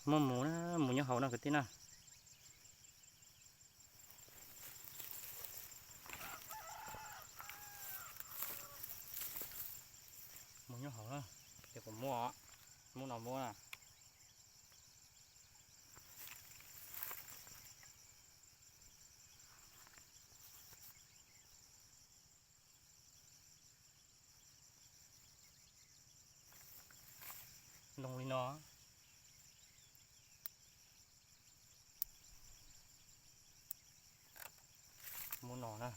Muaj mus na, mus nyob hauv no kwv tij na. Mus nyob hauv na, ces kuv muab, muab no muab na. Ntoo li no. Muab no na.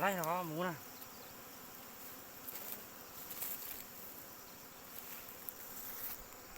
Laib no mus na.